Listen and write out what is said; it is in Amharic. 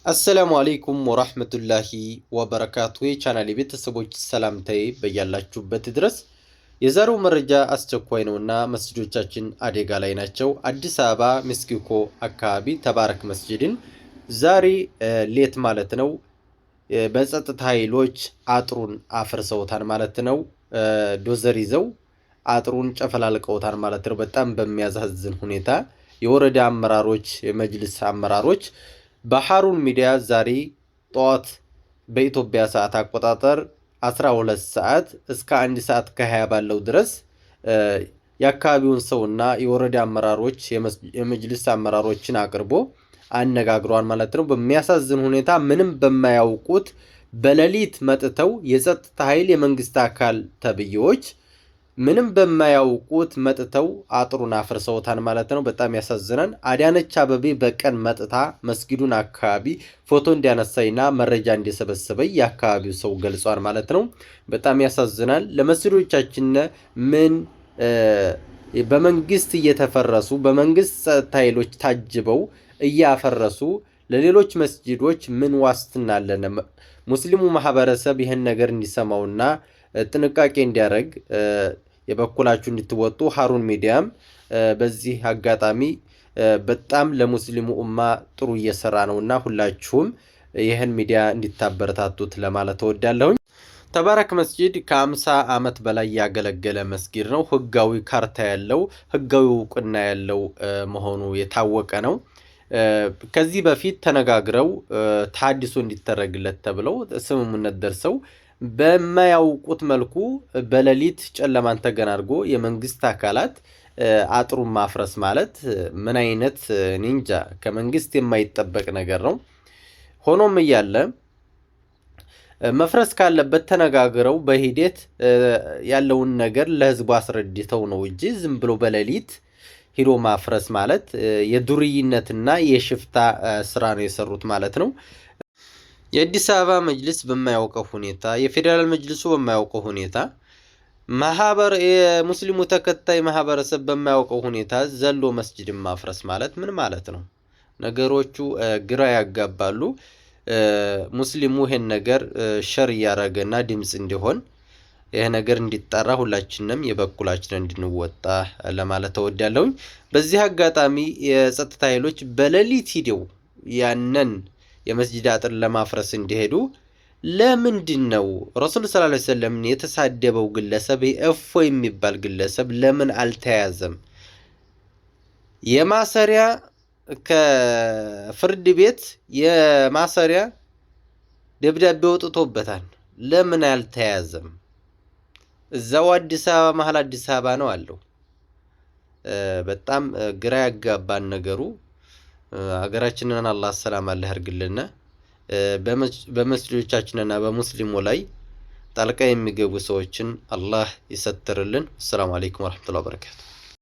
السلام عليكم ورحمة الله وبركاته። የቻናሌ ቤተሰቦች ሰላምታዬ በያላችሁበት ድረስ። የዛሬው መረጃ አስቸኳይ ነውና መስጂዶቻችን አደጋ ላይ ናቸው። አዲስ አበባ ሜክሲኮ አካባቢ ተባረክ መስጂድን ዛሬ ሌት ማለት ነው በጸጥታ ኃይሎች አጥሩን አፍርሰውታል ማለት ነው። ዶዘር ይዘው አጥሩን ጨፈላልቀውታል ማለት ነው። በጣም በሚያሳዝን ሁኔታ የወረዳ አመራሮች፣ የመጅልስ አመራሮች በሀሩን ሚዲያ ዛሬ ጠዋት በኢትዮጵያ ሰዓት አቆጣጠር 12 ሰዓት እስከ 1 ሰዓት ከ20 ባለው ድረስ የአካባቢውን ሰውና የወረዳ አመራሮች፣ የመጅልስ አመራሮችን አቅርቦ አነጋግሯል ማለት ነው። በሚያሳዝን ሁኔታ ምንም በማያውቁት በሌሊት መጥተው የጸጥታ ኃይል የመንግስት አካል ተብዬዎች ምንም በማያውቁት መጥተው አጥሩን አፍርሰውታል ማለት ነው። በጣም ያሳዝናል። አዳነች አበቤ በቀን መጥታ መስጊዱን አካባቢ ፎቶ እንዲያነሳይና መረጃ እንዲሰበስበይ የአካባቢው ሰው ገልጿል ማለት ነው። በጣም ያሳዝናል። ለመስጊዶቻችን ምን በመንግስት እየተፈረሱ፣ በመንግስት ጸጥታ ኃይሎች ታጅበው እያፈረሱ ለሌሎች መስጂዶች ምን ዋስትና አለን? ሙስሊሙ ማህበረሰብ ይህን ነገር እንዲሰማውና ጥንቃቄ እንዲያደርግ የበኩላችሁ እንድትወጡ ሀሩን ሚዲያም በዚህ አጋጣሚ በጣም ለሙስሊሙ ኡማ ጥሩ እየሰራ ነውና ሁላችሁም ይህን ሚዲያ እንዲታበረታቱት ለማለት እወዳለሁኝ። ተባረክ መስጂድ ከ50 ዓመት በላይ ያገለገለ መስጊድ ነው። ህጋዊ ካርታ ያለው፣ ህጋዊ እውቅና ያለው መሆኑ የታወቀ ነው። ከዚህ በፊት ተነጋግረው ታድሶ እንዲደረግለት ተብለው ስምምነት ደርሰው በማያውቁት መልኩ በሌሊት ጨለማን ተገን አድርጎ የመንግስት አካላት አጥሩን ማፍረስ ማለት ምን አይነት ኒንጃ ከመንግስት የማይጠበቅ ነገር ነው። ሆኖም እያለ መፍረስ ካለበት ተነጋግረው በሂደት ያለውን ነገር ለህዝቡ አስረድተው ነው እንጂ ዝም ብሎ በሌሊት ሂዶ ማፍረስ ማለት የዱርይነትና የሽፍታ ስራ ነው የሰሩት ማለት ነው። የአዲስ አበባ መጅልስ በማያውቀው ሁኔታ፣ የፌዴራል መጅልሱ በማያውቀው ሁኔታ፣ ማህበር የሙስሊሙ ተከታይ ማህበረሰብ በማያውቀው ሁኔታ ዘሎ መስጅድን ማፍረስ ማለት ምን ማለት ነው? ነገሮቹ ግራ ያጋባሉ። ሙስሊሙ ይሄን ነገር share እያደረገና ድምፅ እንዲሆን፣ ይህ ነገር እንዲጣራ ሁላችንም የበኩላችንን እንድንወጣ ለማለት እወዳለሁኝ። በዚህ አጋጣሚ የጸጥታ ኃይሎች በሌሊት ሂደው ያንን የመስጂድ አጥር ለማፍረስ እንዲሄዱ ለምንድን ነው? ረሱል صلى الله عليه وسلم ን የተሳደበው ግለሰብ እፎይ የሚባል ግለሰብ ለምን አልተያዘም? የማሰሪያ ከፍርድ ቤት የማሰሪያ ደብዳቤ ወጥቶበታል። ለምን አልተያዘም? እዛው አዲስ አበባ መሀል አዲስ አበባ ነው አለው። በጣም ግራ ያጋባን ነገሩ። ሀገራችንን አላህ ሰላም አላህ ያርግልና። በመስጂዶቻችንና በሙስሊሙ ላይ ጣልቃ የሚገቡ ሰዎችን አላህ ይሰትርልን። السلام عليكم ورحمة الله وبركاته።